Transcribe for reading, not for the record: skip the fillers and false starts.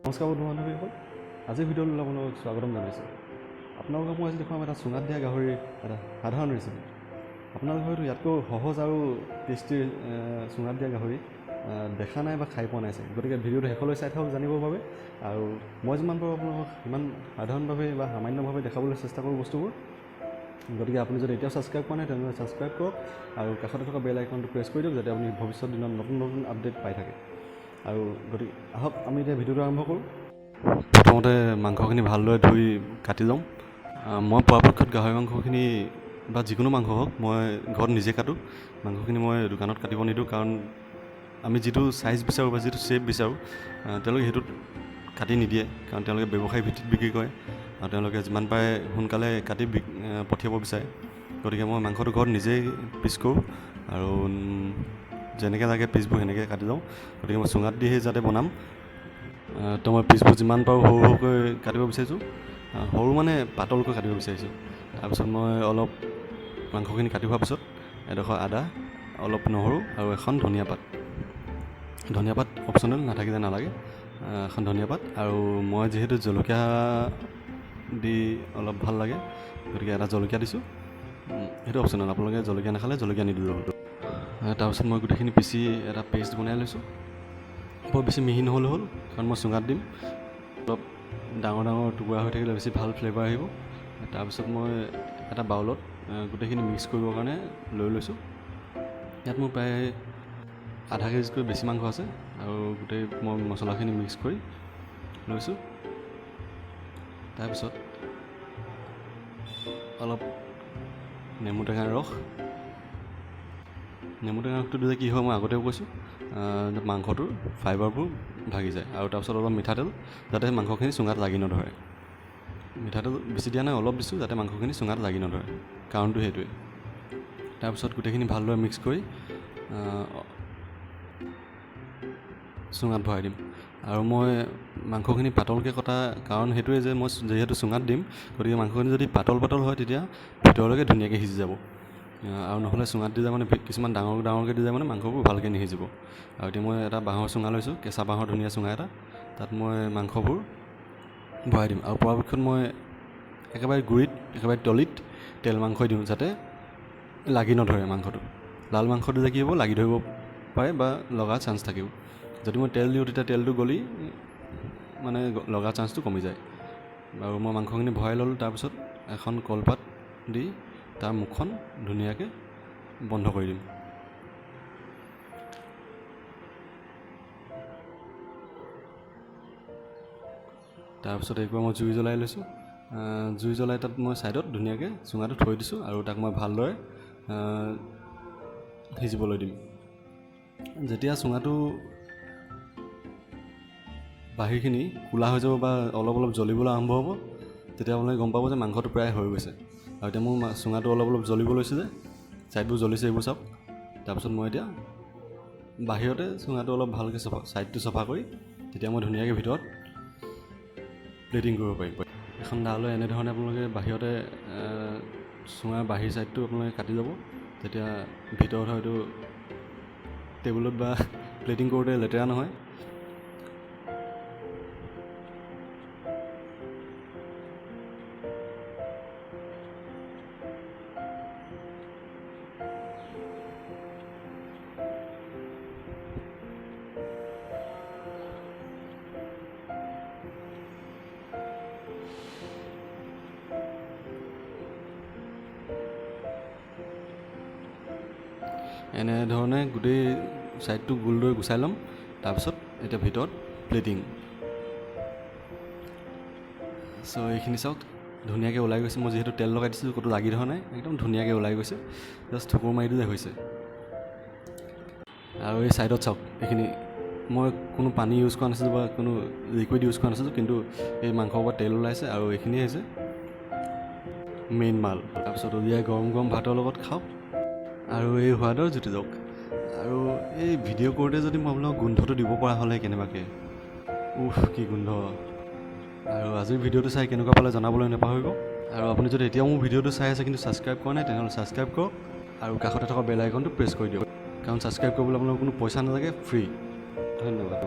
নমস্কাৰ বন্ধু বান্ধৱীসকল, আজিৰ ভিডিঅ'লৈ আপোনালোকক স্বাগতম জনাইছোঁ। আপোনালোকক মই আজি দেখুৱাম এটা চুঙাত দিয়া গাহৰিৰ এটা সাধাৰণ ৰেচিপি। আপোনালোকে হয়তো ইয়াতকৈ সহজ আৰু টেষ্টি চুঙাত দিয়া গাহৰি দেখা নাই বা খাই পোৱা নাই চাগে। গতিকে ভিডিঅ'টো শেষলৈ চাই থাকক জানিবৰ বাবে। আৰু মই যিমান পাৰোঁ আপোনালোকক সিমান সাধাৰণভাৱে বা সামান্যভাৱে দেখাবলৈ চেষ্টা কৰোঁ বস্তুবোৰ। গতিকে আপুনি যদি এতিয়াও ছাবস্ক্ৰাইব কৰা নাই, তেনেহ'লে ছাবস্ক্ৰাইব কৰক আৰু কাষতে থকা বেল আইকনটো প্ৰেছ কৰি দিয়ক, যাতে আপুনি ভৱিষ্যত দিনত নতুন নতুন আপডেট পাই থাকে। আৰু গতিকে আহক, আমি এতিয়া ভিডিঅ'টো আৰম্ভ কৰোঁ। প্ৰথমতে মাংসখিনি ভালদৰে ধুই কাটি ল'ম। মই পৰাপক্ষত গাহৰি মাংসখিনি বা যিকোনো মাংস হওক, মই ঘৰত নিজে কাটোঁ। মাংসখিনি মই দোকানত কাটিব নিদিওঁ, কাৰণ আমি যিটো চাইজ বিচাৰোঁ বা যিটো শ্বেপ বিচাৰোঁ, তেওঁলোকে সেইটোত কাটি নিদিয়ে। কাৰণ তেওঁলোকে ব্যৱসায়ী ভিত্তিত বিক্ৰী কৰে আৰু তেওঁলোকে যিমান পাৰে সোনকালে কাটি পঠিয়াব বিচাৰে। গতিকে মই মাংসটো ঘৰত নিজেই পিচ কৰোঁ আৰু যেনেকৈ লাগে পিচবোৰ সেনেকৈ কাটি লওঁ। গতিকে মই চুঙাত দিহে যাতে বনাম, তো মই পিচবোৰ যিমান পাৰোঁ সৰু সৰুকৈ কাটিব বিচাৰিছোঁ। সৰু মানে পাতলকৈ কাটিব বিচাৰিছোঁ। তাৰপিছত মই অলপ মাংসখিনি কাটি হোৱাৰ পিছত এডোখৰ আদা, অলপ নহৰু আৰু এখন ধনিয়া পাত। ধনিয়া পাত অপশ্যনেল, নাথাকিলে নালাগে। এখন ধনিয়া পাত আৰু মই যিহেতু জলকীয়া দি অলপ ভাল লাগে, গতিকে এটা জলকীয়া দিছোঁ। সেইটো অপশ্যনেল, আপোনালোকে জলকীয়া নাখালে জলকীয়া নিদিলেও হ'ল। তাৰপিছত মই গোটেইখিনি পিচি এটা পেষ্ট বনাই লৈছোঁ। বৰ বেছি মিহি নহ'লেও হ'ল, কাৰণ মই চুঙাত দিম। অলপ ডাঙৰ ডাঙৰ টুকুৰা হৈ থাকিলে বেছি ভাল ফ্লেভাৰ আহিব। তাৰপিছত মই এটা বাউলত গোটেইখিনি মিক্স কৰিবৰ কাৰণে লৈ লৈছোঁ। ইয়াত মোৰ প্ৰায় আধা কেজিতকৈ বেছি মাংস আছে আৰু গোটেই মই মছলাখিনি মিক্স কৰি লৈছোঁ। তাৰপিছত অলপ নেমু টেঙাৰ ৰস। নেমু টেঙাৰ ৰসটো দিলে কি হয়, মই আগতেও কৈছোঁ, মাংসটোৰ ফাইবাৰবোৰ ভাগি যায়। আৰু তাৰপিছত অলপ মিঠাতেল, যাতে মাংসখিনি চুঙাত লাগি নধৰে। মিঠাতেল বেছি দিয়া নাই, অলপ দিছোঁ, যাতে মাংসখিনি চুঙাত লাগি নধৰে, কাৰণটো সেইটোৱে। তাৰপিছত গোটেইখিনি ভালদৰে মিক্স কৰি চুঙাত ভৰাই দিম। আৰু মই মাংসখিনি পাতলকৈ কটা কাৰণ সেইটোৱে যে মই যিহেতু চুঙাত দিম, গতিকে মাংসখিনি যদি পাতল পাতল হয়, তেতিয়া ভিতৰলৈকে ধুনীয়াকৈ সিজি যাব। আৰু নহ'লে চুঙাত দিলে মানে কিছুমান ডাঙৰ ডাঙৰকৈ দিলে মানে মাংসবোৰ ভালকৈ নিসিজিব। আৰু এতিয়া মই এটা বাঁহৰ চুঙা লৈছোঁ, কেঁচা বাঁহৰ ধুনীয়া চুঙা এটা। তাত মই মাংসবোৰ ভৰাই দিম। আৰু পৰাপক্ষত মই একেবাৰে গুৰিত, একেবাৰে তলিত তেল মাংসই দিওঁ, যাতে লাগি নধৰে মাংসটো। লাল মাংস দিলে কি হ'ব, লাগি ধৰিব পাৰে বা লগা চান্স থাকিব। যদি মই তেল দিওঁ, তেতিয়া তেলটো গলি মানে লগা চান্সটো কমি যায়। আৰু মই মাংসখিনি ভৰাই ল'লোঁ। তাৰপিছত এখন কলপাত দি তাৰ মুখখন ধুনীয়াকৈ বন্ধ কৰি দিম। তাৰপিছত এইবাৰ মই জুই জ্বলাই লৈছোঁ। জুই জ্বলাই তাত মই ছাইডত ধুনীয়াকৈ চুঙাটো থৈ দিছোঁ আৰু তাক মই ভালদৰে সিজিবলৈ দিম। যেতিয়া চুঙাটো বাহিৰখিনি ক'লা হৈ যাব বা অলপ অলপ জ্বলিবলৈ আৰম্ভ হ'ব, তেতিয়া আপোনালোকে গম পাব যে মাংসটো প্ৰায় হৈ গৈছে। আৰু এতিয়া মোৰ চুঙাটো অলপ অলপ জ্বলিব লৈছে, যে ছাইডবোৰ জ্বলিছে, এইবোৰ চাওক। তাৰপিছত মই এতিয়া বাহিৰতে চুঙাটো অলপ ভালকৈ চফা, ছাইডটো চফা কৰি তেতিয়া মই ধুনীয়াকৈ ভিতৰত প্লেটিং কৰিব পাৰিম। এখন দা লৈ এনেধৰণে আপোনালোকে বাহিৰতে চুঙাৰ বাহিৰ ছাইডটো আপোনালোকে কাটি ল'ব। তেতিয়া ভিতৰত হয়তো টেবুলত বা প্লেটিং কৰোঁতে লেতেৰা নহয়। এনেধৰণে গোটেই ছাইডটো গোলদৰে গুচাই ল'ম। তাৰপিছত এতিয়া ভিতৰত প্লেটিং। চ' এইখিনি চাওক, ধুনীয়াকৈ ওলাই গৈছে। মই যিহেতু তেল লগাই দিছিলোঁ, ক'তো লাগি ধৰা নাই, একদম ধুনীয়াকৈ ওলাই গৈছে। জাষ্ট ঠুকুৰ মাৰি দিলে হৈছে। আৰু এই ছাইডত চাওক, এইখিনি মই কোনো পানী ইউজ কৰা নাছিলোঁ বা কোনো লিকুইড ইউজ কৰা নাছিলোঁ, কিন্তু এই মাংসৰ পৰা তেল ওলাইছে আৰু এইখিনিয়ে হৈছে মেইন মাল। তাৰপিছত উলিয়াই গৰম গৰম ভাতৰ লগত খাওক আৰু এই সোৱাদৰ জুতি লওক। আৰু এই ভিডিঅ' কৰোঁতে যদি মই আপোনালোকক গোন্ধটো দিব পৰা হ'লে কেনেবাকৈ, উফ, কি গোন্ধ! আৰু আজিৰ ভিডিঅ'টো চাই কেনেকুৱা পালে জনাবলৈ নাপাহৰিব। আৰু আপুনি যদি এতিয়াও মোৰ ভিডিঅ'টো চাই আছে কিন্তু ছাবস্ক্ৰাইব কৰা নাই, তেনেহ'লে ছাবস্ক্ৰাইব কৰক আৰু কাষতে থকা বেল আইকনটো প্ৰেছ কৰি দিয়ক, কাৰণ ছাবস্ক্ৰাইব কৰিবলৈ আপোনালোকৰ কোনো পইচা নালাগে, ফ্ৰী। ধন্যবাদ।